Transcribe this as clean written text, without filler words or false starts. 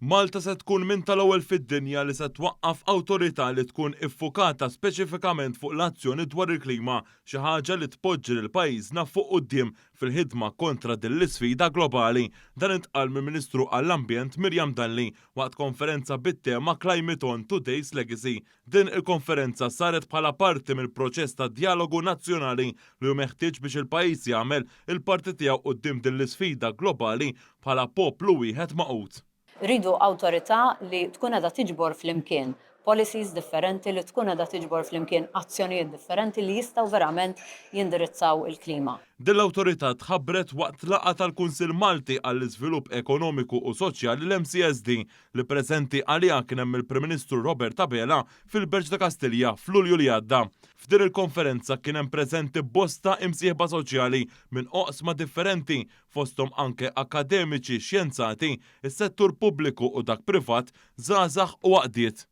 Malta se tkun minn tal-ewwel fid-dinja li se twaqqaf awtorità li tkun iffukata speċifikament fuq l-azzjoni dwar il-klima, xi ħaġa li tpoġġi lil pajjiżna fuq quddiem fil-ħidma kontra din l-isfida globali. Dan intqal mill-Ministru għall-Ambjent Miriam Dalli waqt konferenza bit-tema Climate On Today's Legacy. Din il-konferenza saret bħala parti mill-proċess ta' djalogu nazzjonali li hu meħtieġ biex il-pajjiż jagħmel il-parti tiegħu quddiem din l-isfida globali bħala poplu wieħed magħqud. Irridu awtorità li tkun qiegħda tiġbor flimkien policies differenti, li tkun qiegħda tiġbor flimkien azzjonijiet differenti li jistgħu verament jindirizzaw il-klima. Din l-awtorità tħabbret waqt laqgħa tal-Kunsill Malti għall-Iżvilupp Ekonomiku u Soċjali l-MCSD li preżenti għaliha kien hemm il-Prim Ministru Robert Abela fil-Berġ ta' Kastilja f'Lulju li għadda. F'din il-konferenza kien hemm preżenti bosta imsieħba soċjali minn oqsma differenti fosthom anke akkademiċi, xjenzati, is-settur pubbliku u dak privat, żgħażagħ u għaqdiet.